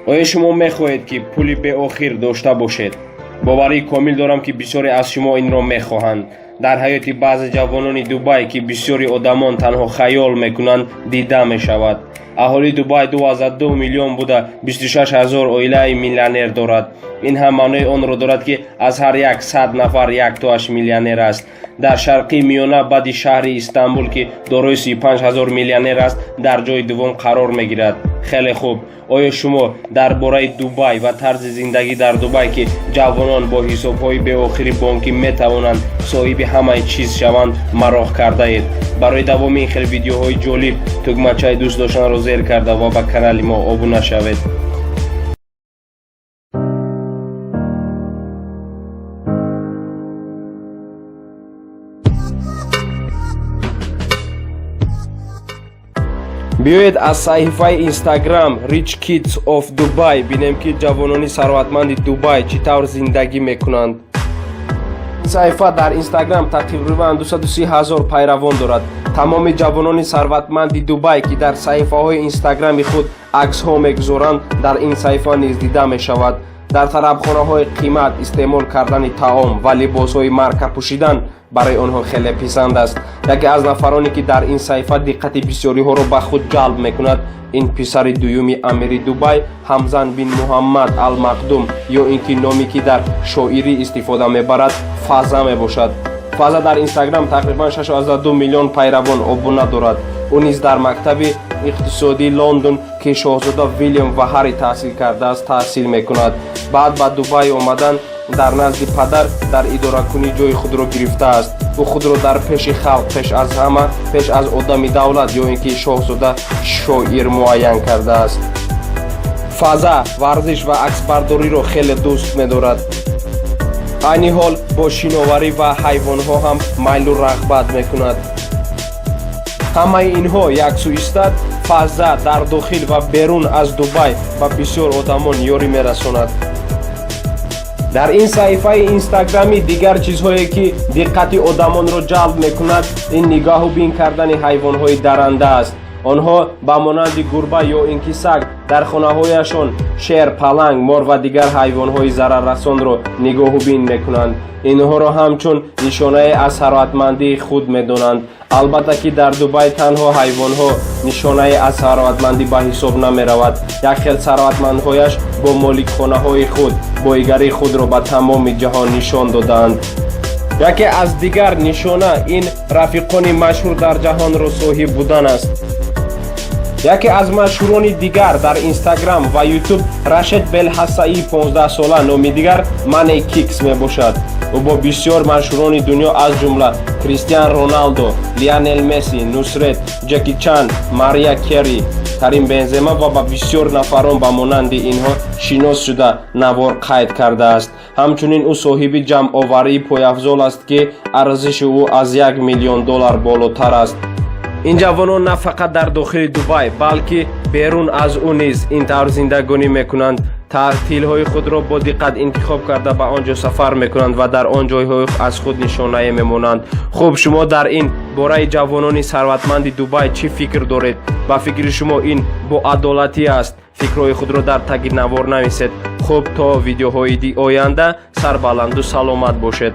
Оё шумо мехоҳед, ки пули беохир дошта бошед? Боварии комил дорам, ки бисёре аз шумо инро мехоҳанд. Дар ҳаёти баъзе ҷавонони Дубай, ки бисёри одамон танҳо хаёл мекунанд, дида мешавад. Аҳолии Дубай 22 миллион буда, 26 ҳазор оилаи миллионер дорад. Ин ҳам маънои онро дорад, ки аз ҳар як 100 нафар яктоаш миллионер аст. Дар Шарқи Миёна баъди шаҳри Истанбул, ки дорои 35 ҳазор миллионер аст, дар ҷои дуввум қарор мегирад. Хеле хуб, оё шумо дар бораи Дубай ва тарзи зиндагӣ дар Дубай, ки ҷавонон бо ҳисобҳои беохири бонкӣ метавонанд соҳиби ҳамаи чиз шаванд, мароқ кардаед? Барои давоми ин хел видеоҳои ҷолиб тугмачаи дӯст доштанро зер карда ва ба канали мо обуна шавед. Биёед, аз саҳифаи Instagram Rich Kids of Dubai бинем, ки ҷавонони сарватманди Дубай чӣ тавр зиндагӣ мекунанд. Ин саҳифа дар Инстаграм тақрибан 230 ҳазор пайравон дорад. Тамоми ҷавонони сарватманди Дубай, ки дар саҳифаҳои Инстаграми худ аксҳо мегузоранд, дар ин саҳифа низ дида мешавад. Дар тарабхонаҳои қимат истеъмол кардани таом ва либосҳои марка пӯшидан барои онҳо хеле писанд аст. Яке аз нафароне, ки дар ин саҳифа диққати бисёриҳоро ба худ ҷалб мекунад, ин писари дуюми амири Дубай Ҳамзан бин Муҳаммад Алмақдум, ё ин ки номе, ки дар шоирӣ истифода мебарад, Фаза мебошад. Фаза дар Инстаграм тақрибан 6,2 миллион пайравон обуна дорад. Ӯ низ дар мактаби иқтисодии Лондон, ки шоҳзода Вилям ва Ҳарри таҳсил кардааст, таҳсил мекунад. Баъд ба Дубай омадан дар назди падар дар идоракунӣ ҷои худро гирифтааст. Ӯ худро дар пеши халқ пеш аз ҳама пеш аз одами давлат ё ин ки шоҳзода шоир муайян кардааст. Фаза варзиш ва аксбардориро хеле дӯст медорад. Айни ҳол бо шиноварӣ ва ҳайвонҳо ҳам майлу рағбат мекунад. Ҳамаи инҳо яксӯ истад, Фаза дар дохил ва берун аз Дубай ба бисёр одамон ёрӣ мерасонад. Дар ин саҳифаи инстаграмӣ дигар чизҳое, ки диққати одамонро ҷалб мекунад, ин нигаҳу бин кардани ҳайвонҳои даранда аст. Онҳо ба монанди гурба ё ин ки саг дар хонаҳояшон шер, паланг, мор ва дигар ҳайвонҳои зараррасонро нигоҳубин мекунанд. Инҳоро ҳамчун нишонае аз сарватмандии худ медонанд. Албатта, ки дар Дубай танҳо ҳайвонҳо нишонае аз сарватмандӣ ба ҳисоб намеравад. Як хел сарватмандҳояш бо моликхонаҳои худ боигарии худро ба тамоми ҷаҳон нишон додаанд. Яке аз дигар нишона ин рафиқони машҳур дар ҷаҳонро соҳиб будан аст. Яке аз машҳурони дигар дар Инстаграм ва Ютуб Рашид Белҳасаи 15-сола, номи дигар Мане Кикс мебошад. Ӯ бо бисёр машҳурони дунё, аз ҷумла Кристиан Роналдо, Лионел Месси, Нусрет, Ҷеки Чан, Мария Керри, Карим Бензема ва ба бисёр нафарон ба монанди инҳо шинос шуда, навор қайд кардааст. Ҳамчунин ӯ соҳиби ҷамъоварии пойафзол аст, ки арзиши ӯ аз 1 миллион доллар болотар аст. Ин ҷавонон на фақат дар дохили Дубай, балки берун аз ӯ низ ин тавр зиндагонӣ мекунанд. Таътилҳои худро бо диққат интихоб карда, ба он ҷо сафар мекунанд ва дар он ҷойҳои аз худ нишонае мемонанд. Хуб, шумо дар ин бораи ҷавонони сарватманди Дубай чӣ фикр доред? Ба фикри шумо, ин боадолатӣ аст? Фикрҳои худро дар таги навор нависед. Хуб, то видеоҳои оянда сарбаланду саломат бошед.